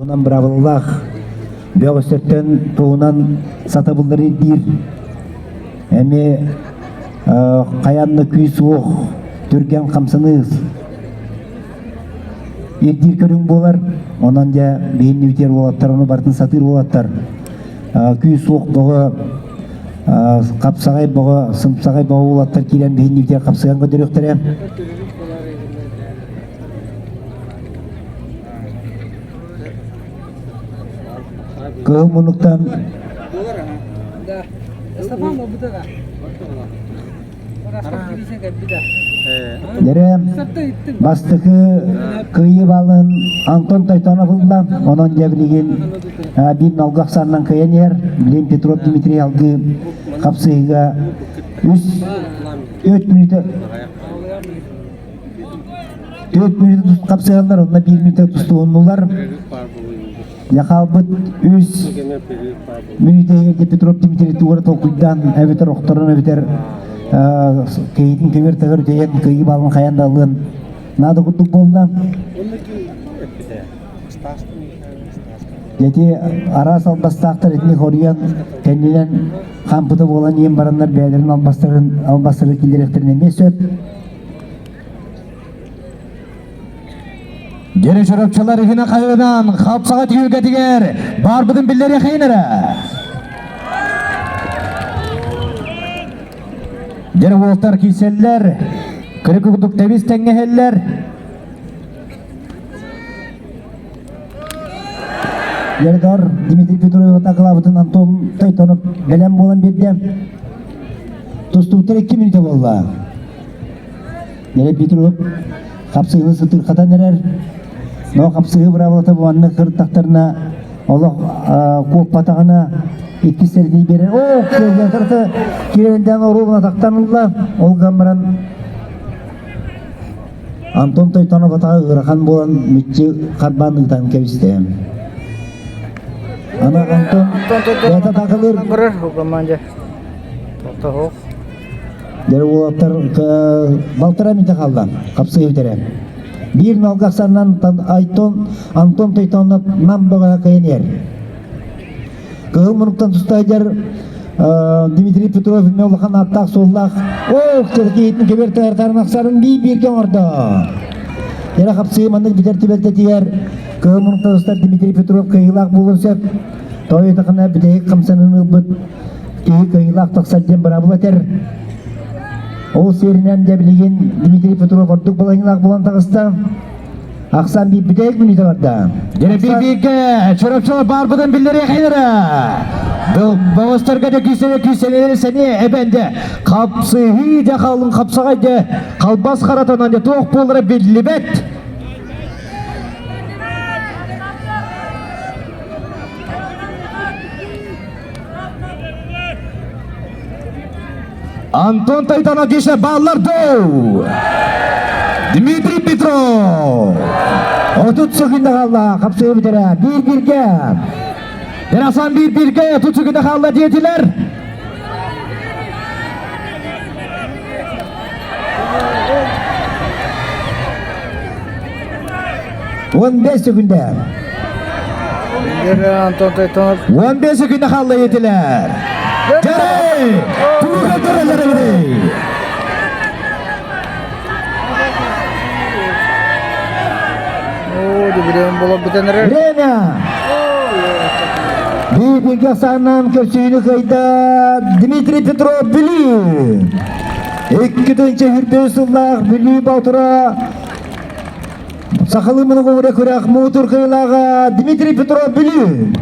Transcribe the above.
Онон быраабылалаах бөҕөстөртөн туһунан сатабыллары ирдиир. Эмиэ хайаан да күүс-уох, түргэн хамсаныы ирдиир көрүҥ буолар. Онон дьэ биһинни бүтэр уолаттар, ону барытын сатыыр уолаттар күүс-уох бөҕө, хапсаҕай бөҕө, сымсаҕай бөҕө уолаттар киирэн биһинни бүтэр хапсыган көрдөрүөхтэрэ. Кыһыл муннуктан Дэрэ бастакы кыайыы балын Антон Тойтонов ылла. Онон дьэ билигин биир налга ахсаанынан кыайан иһэр. Билигин Петров Дмитрий алгыы хапсыһыыга үс 4 мүнүүтэ 4 мүнүүтэ хапсыһаллар, онно 1 мүнүүтэ тустуһуннулар. Дьэ хаалбыт үс мүнүүтэ иһигэр Петров Дмитрий тугу эрэ толкуйдаан эбэтэр охторон эбэтэр киһитин көбүөр тагар үтэйэн кыайыы баалын хайаан да ылыан наада курдук буолла. Ити араас албастаахтар итини хоруйан кэннинэн хаампыта буолан иэн бараннар бэйэлэрин албастарын албастары киллэриэхтэрин эмиэ сөп. Дьири чурапчылар иһинэ хайынан хапсаҕа түһүлгэтигэр баарбытын биллэриэхэйин эрэ. Дьири уолтар киирсэллэр, кыры курдук тэбис тэҥҥэһэллэр. Ердор Дмитрий Петрович атакалаабытын Антон Тойтонов бэлэм буолан биэрдэ. Тустубуттар 2 мүнүүтэ буолла. Нерэ Петров хапсыһыны сытырхатан эрэр. Но хапсыһыы быраабылата бу кырыттахтарына олох куоппатаҕына иккис сэрдии биэрэр. Оо, кыайыытарта киирэндээн оруобуна тахтан ылла. Ол гынан баран Антон Тойтонов атаҕа ыарахан буолан мүччү харбаан ыытан кэбистэ. Ана Антон бэйэтэ атаакалыыр. Дьэ уолаттар балтараа мүнүүтэ хаалла. Хапсыһыы бүтэрэ. Биир налга ахсаанынан Айтон Антон Тойтонов нам бөҕө кыайан иһэр. Кыһыл мунуктан тустаайдар Дмитрий Петров эмиэ улахан ааттаах-суоллаах ох киһитин кэбиэр тыгартарын ахсарын биир-бииргэ оҥордо. Кэрэ хапсыы маннык бүтэр түбэлтэтигэр Кыһыл мунуктан тустар Дмитрий Петров кыайыылаах буолуон сөп. Тоойутахына бүтэһик хамсанын ылбыт киһи кыайыылаах тахсар диэн быраабыла этэр. Ол сиэринэн дьэ билигин Дмитрий Петров ордук балаһыылаах буолан таҕыста. Ахсан биир бүтэһик мүнүүтэ барда. Дьэ биир-бииргэ Чурапчылар баарбытын биллэриэххин эрэ. Бөҕөстөргө да күүсэнэ күүсэнэлэри сэниэ эбэн дэ хапсыһыы дэ халын хапсаҕай дэ халбас харатанан дэ туох буолара биллибэт. Антон Тайтанов кише баллар доу! Дмитрий Петров! 30 секунда қалла, қапсығы бітірі. Бір-бірге. Ерасан bir-birге 30 секунда қалла диетилер. Он 15 секунда. Антон Тойтонов. 15 секунда қалла етілер. Жарай! Туға тұралар О, дебирем болып бітен Время! Bir-birге санынан көрсүйіні қайда Дмитрий Петров Бүлүү. Икки хүрбе сыллаах Бүлүү баатыра Сахалыы мунугу күрэх муҥутуур кыайыылааҕа Дмитрий Петров Бүлүү.